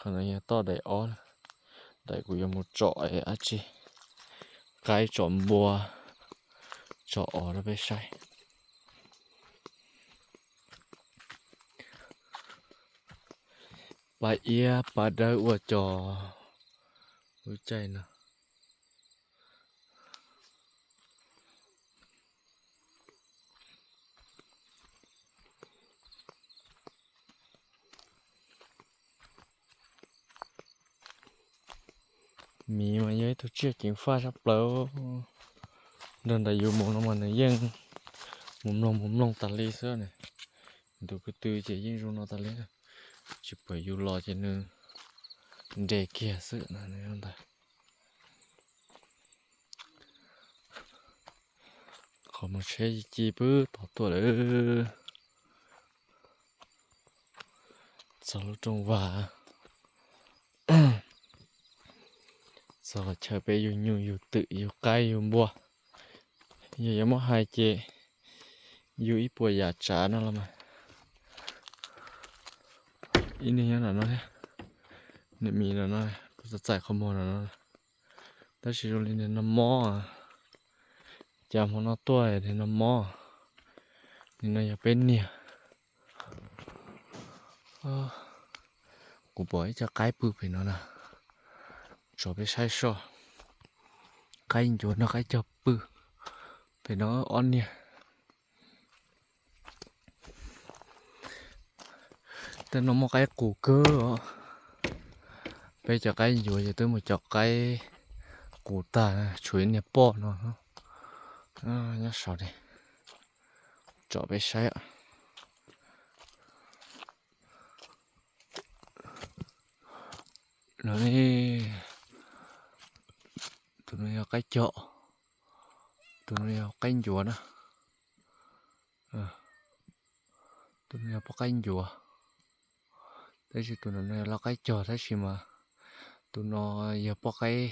No yog toj daim ob, daim kuv yuav mus tsom dab tsi, qaib tsom npua, tsom os rau peb saib. Pab iab pab dawb ua cos lub caij no. Miv mas yog ib tug tsiaj ceev faj tshaj plaws. Nrog nraim yus mus no mas nws yeej mus mloog mus mloog tas li xwb ne. Tus ko tw ces yeej zoo no tas li, tsis pom yus los ces nws nres kiag xwb no ntag. Qhov mus tsheb ci ci pw tod tuaj lawm. Txog lub rooj vag, txog qhov chaw peb yug nyuj yug twm yug qaib yug npua. Yog yuav muab hais ces yug ib puas yam tsav no los mas. Ib niag nyob nram no thiab, niag miv nram no, kuv txais txais qhov muag nram no. Tab sis zoo li niag no mob, cas hmo no tuaj niag no mob. Nim no yog peb niag. Kuv pom ib co qaib pw pem no na, tso peb saib soj. Qaib ncuav nrog qaib cog pw pem no ob niag. Tej no muaj qaib qus kawg os. Peb cov qaib ncuav ces twb mus cov qaib qus tag, tshuav ib niag poj no nyob saud ne. Tsom peb saib. No ne, tus no yog qaib cog, tus no yog qaib ncuav na. Tus no yog poj qaib ncuav, tab sis tus no yog lau qaib cog tab sis mas tus no yog poj qaib,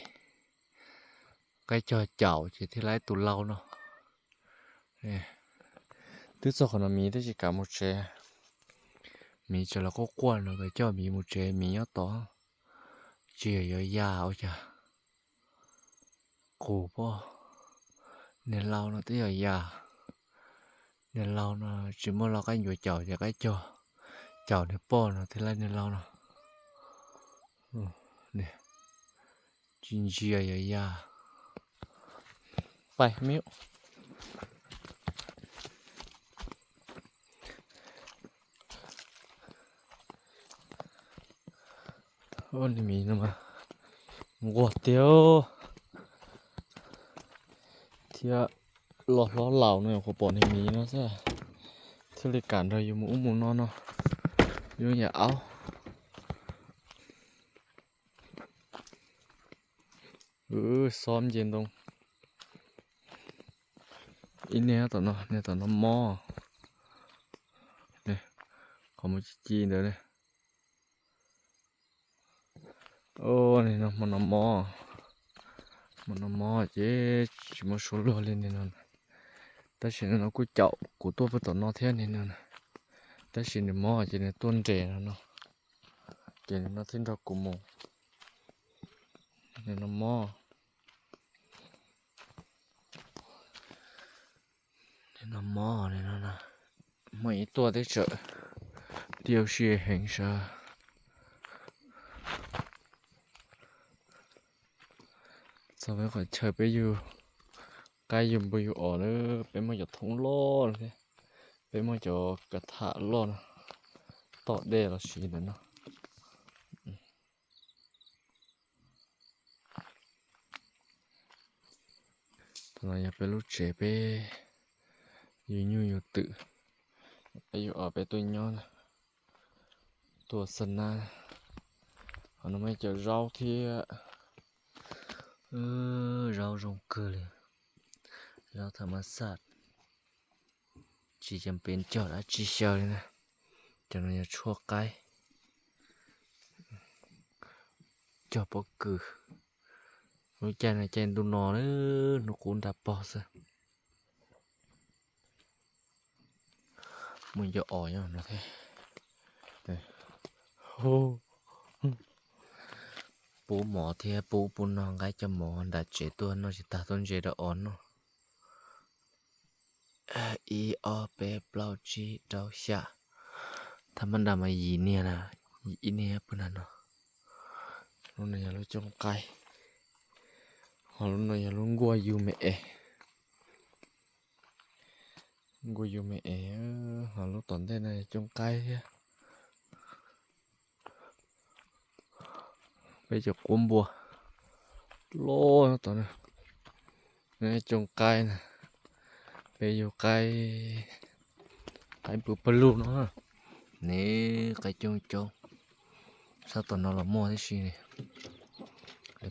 qaib cog caum ces thiaj li tus lau no. Twb txog qhov no miv twb tsis kam mus tsev. Miv tsev los quaj quaj no, coj miv mus tsev miv nyob tod. Tsis yog yuav ya ua cas. Qus pob, niag lau no twb yog ya. Niag lau no tsis muaj lau qaib ncuav caum ces qaib cog caum niag poj no thiaj li niag lau no. Tsis ntsia yuav ya. Pais miv. Niag miv no mas nquag tiag thiab. Los hlob laus no nyuam qhuav pom niag miv no xwb, thiaj li kam nrog yus mus ub mus no no. Yus yam aub. Xob nce ntoo. Ib niag tom no, niag tom no mob. Qhov muag ci ci ntawd. Niag no hmo no mob, hmo no mob ces tsis muaj suab luag li niag no. Tab sis niag no kuj caum kuv tuaj puag tom no thiab niag no. Tab sis nws mob ces nws tuaj nres no no, ces nws no thiaj nrog kuv mus. Niag no mob. Niag no mob, niag no, muaj ib tuaj twb tseem tiaj si heev sav. Txog peb qhov chaw peb yug qaib yug npua yug os na, peb muaj cov thoob loj thiab, peb muaj cov kav tham loj no, tom dej los sis ntawm no. Tus no yog peb lub tsev, peb yug nyuj yug twm, peb yug os peb tuaj nyob, tuaj xab nab. Qhov no muaj cov zaub thiab, zaub zoo kawg li, zaub tham mas xaj, tsis cam peev cog dab tsi xyaw li na. Cov no yog tshuaj qaib, cog pob kws. Lub caij no caij ntuj no, hnub qub nra pog xwb. Muaj cov os nyob no thiab. Pub mov thiab pub pub nog nqaij coj mus nram tsev tuaj noj tsis tag tuaj ntse rau os noj. Ib ob peb plaub tsib rau xya, thaj mab nram mas yim niag na, ib niag pw nram no. Lub no yog lub cooj qaib, ho lub no yog lub nkuaj yug me es. Nkuaj yug me es, ho lub tom ntej no yog cooj qaib thiab. Peb cov quab npua loj tom no, cooj qaib na, peb yug qaib, qaib pw pawg lug no, ne, qaib coob coob, sab tom no los muaj tib si,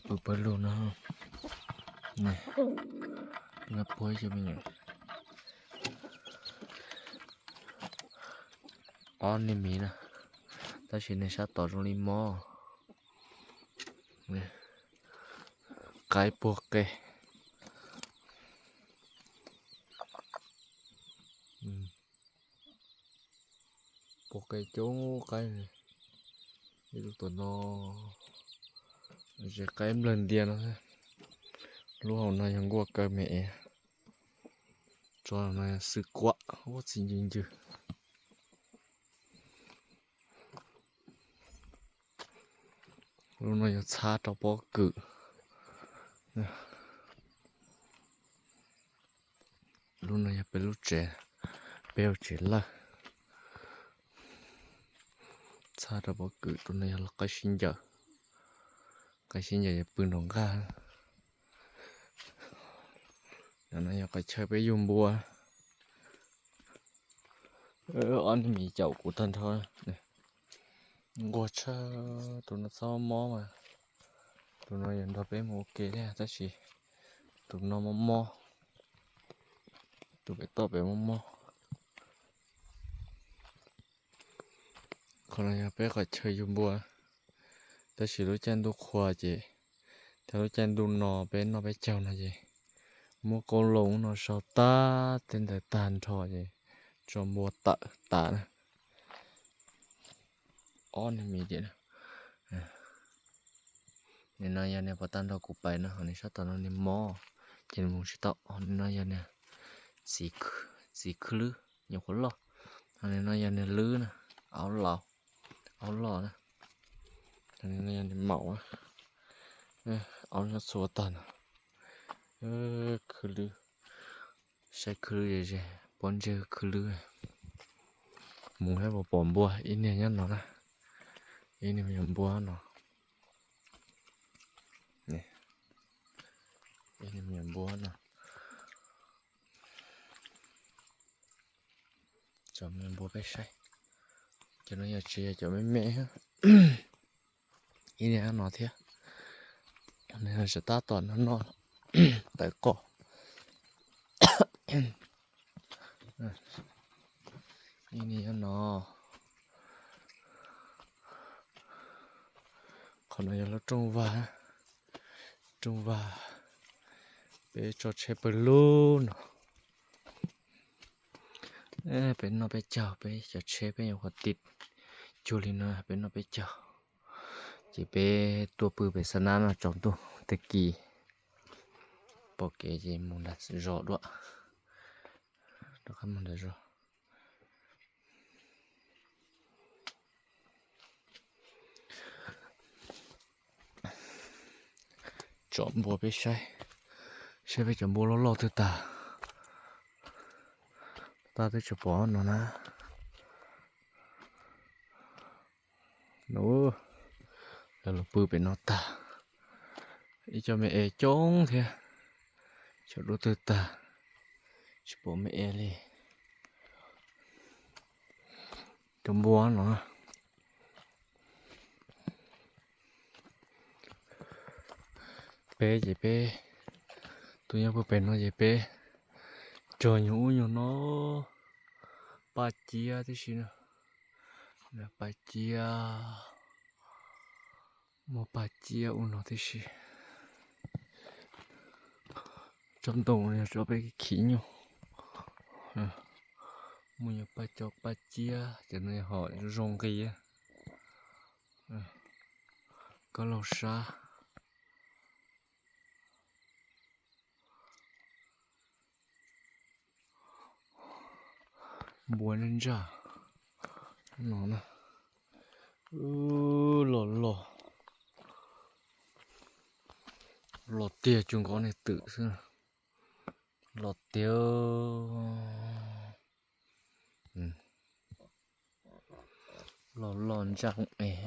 pw pawg lug no, puag me nyuam. Ob niag miv na, tab sis niag sab tod zoo li mob. Qaib puag qe, puag qe coob qaib. Ib lub tom no, zes qaib nplawg ntias no. Lub hauv no yog nkuaj kaw me es, tso no yog xwb kuam ua txi ncw ncw. Lub no yog txhab rau pob kws. Lub no yog peb lub tsev, peb hauv tsev lawj. Txhab rau pob kws, tus no yog los qaib sib ncaws. Qaib sib ncaws yog pw nraum nqaj. No yog qhov chaw peb yug npua. Ob niag miv caum kuv tag nrho. Nquag tshaj, tus no txhob mob mas, tus no yuav nrog peb mus ua ke thiab tab sis tus no mob mob, tus pem toj pem mob mob. Qhov no yog peb qhov chaw yug npua, tab sis lub caij ntuj qhua ces, thaum lub caij ntuj no peb noj peb caug no ces muab qoob loo no sau tag tej ntawd tag nrho ces tso npua tawm tas na. Ob niag miv tias, nim no yog niag puas tag nrho kuv pais no, ho niag sab tom no niag mob ces nws mus tsis tau. Ho nim no yog niag txiv khwb lwb nyuam qhuav loj, ho nim no yog niag lwb na, aub laus, aub loj na. Ho nim no yog niag maum, aub nyob txhua tag no. Khwb lwb, saib khwb lwb ze ze, pob ntseg khwb lwb. Mus saib puas pom npua, ib niag nyob no na, ib niag me nyuam npua no. Ib niag me nyuam npua no. Cov me nyuam npua peb saib, cov no yog tsis yog cov me me. Ib niag no thiab, nws tseem tab tom noj noj tawv qos. Ib niag nyob no. Qhov no yog lub rooj vag, rooj vag, peb tso tsheb pawg lug no. Peb noj peb caug, peb cov tsheb peb nyuam qhuav tiv cuag li no, peb noj peb caug. Ces peb tuaj pw pem xa nab no tsaus ntuj tag kis, pom kev ces mus nram zos dua, rov qab mus nram zos. Tsom npua peb saib, saib peb cov npua loj loj twg tag. Tab twb tsis pom no na. Lawv los pw pem no tag. Ib co me es coob thiab, cov dub twg tag, tsis pom me es li. Cov npua no, peb ces peb, tus nyob puag pem no ces peb cog nyuag ub nyuag no, paj ciab tib si na, paj ciab, muaj paj ciab ub no tib si. Tsob ntoo yog tsob peb khiv nyuj. Muaj nyuag paj cov paj ciab ces nws ho zoo nqi. Koj laug sab. Npua ntsaj ntsaj no na. Loj loj, loj tiag, cuag nkaus niag twm xwb. Loj tiag. Loj loj ntsaj es.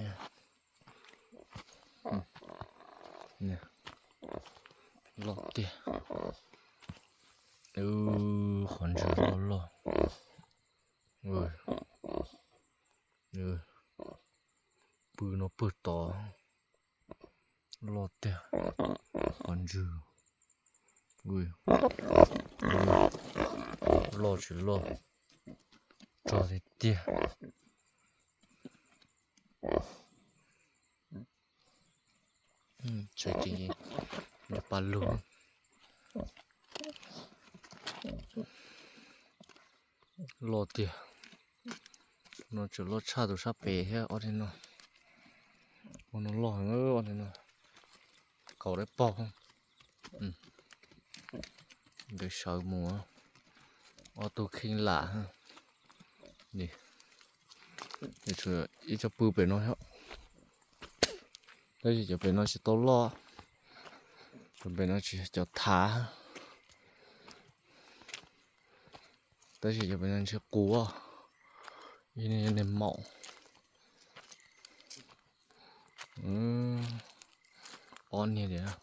Loj tiag. Qhov ntswg loj loj. Pw no pw tod. Loj tiag. Qhov ntswg. Loj tsis loj, rog tiag tiag. Tsheb ces nyob paj lug. Loj tiag. No tseem loj tshaj tus sab pem thiab ob niag no. Ua no loj heev ob niag no. Kaum daim paug. Nkawd sawv mus ob tug kheej lam. Ib co pw pem no thiab. Tab sis cov pem no tsis tau loj. Cov pem no tsis yog cov thav. Tab sis cov pem no ntshe qus. Ib niag yog niag maum. Ob niag tias,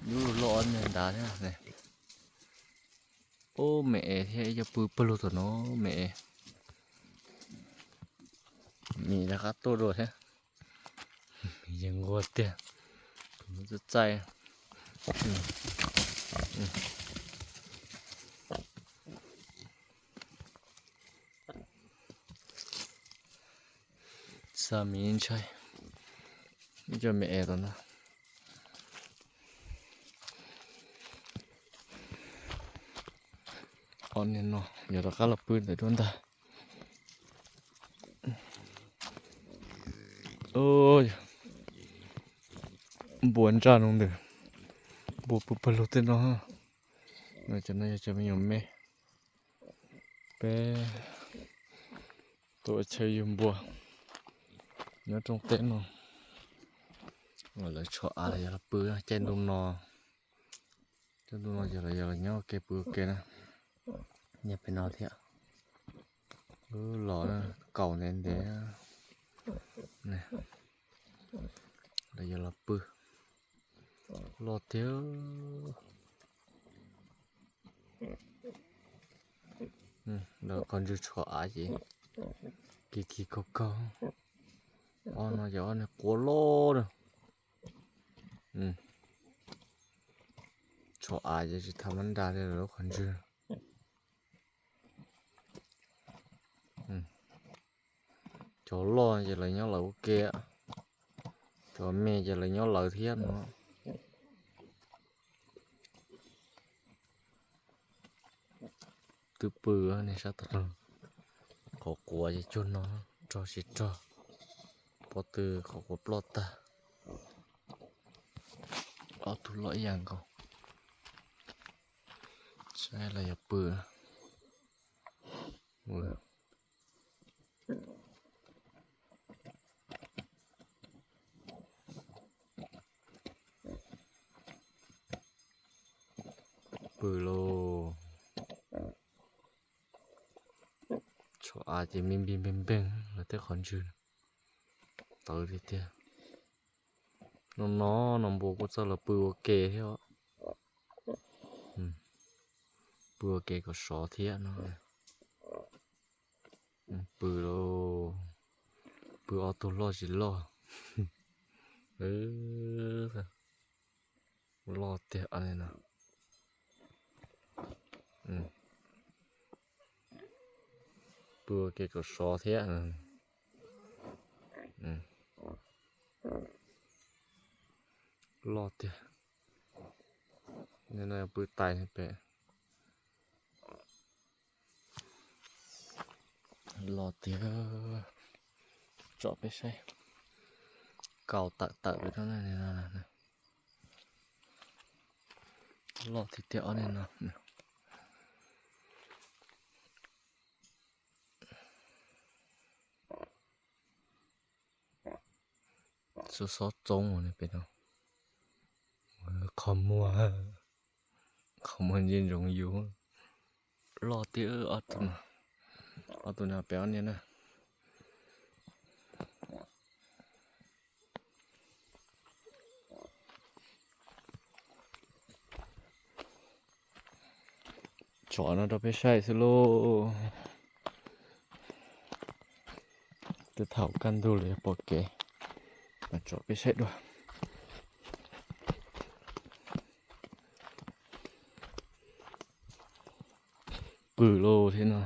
lub loj ob niag nrad thiab. Ub, me es thiab, ib co pw pawg lug tom no me es. Mis rov qab tuaj dua thiab. Yeej nquag tiag. Txaij txaij. Xa mis ntshai. Ib co me es tom no. Ob niag no yog rov qab los pw ntawm duab ntag. Npua ntsaj no ntawm, npua pw pawg lug tej no. Cov no yog cov me nyuam me. Peb tuaj ua chaw yug npua nyob rooj teb no. Lawv tshuav av los yog los pw caij ntuj no. Caij ntuj no ces lawv yog los nyob ua ke pw ua ke na. Nyob pem no thiab. Lub los kaus ntev ntev. Lawv yog los pw. Loj tiag. Lawv qhov ntswg tshuav av ces kis kis kaug kaug. Ob no ces ob niag quav loj na. Tshuav av ces tsis tham mab nra li lawv lub qhov ntswg. Cov loj ces lawv nyob lawv ua ke, cov me ces lawv nyob lawv thiab no. Twb pw nej sab tod, qhov quav ces cuag no, rog tsis rog, pob tw qhov quav ploj tag. Ob tug loj ib yam nkaus. Saib los yog pw. Pw lauj. Tshuav av ces me npig npeeg npeeg lawv tej qhov ntswg. Tawv tiag tiag. No no, no npua kuj txawj los pw ua ke thiab. Pw ua ke kom sov thiab no. Pw lauj, pw ob tug loj tsis loj. Loj tiag li no. Pw ua ke kom sov thiab. Loj tiag. Pw tais pem. Loj tiag. Tsom peb saib. Kaus tawm tawm pem no. Loj tiag tiag ob niag no. Xob xob txoob pem no. Qhov muag, qhov muag ntsia ntsoov yus. Loj tiag, ob tug no pem ob niag na. Tsom no rau peb saib xwb lauj. Twb thaum kaj ntug lawm yog pom kev, mas tsom peb saib dua. Pw lauj thiab no.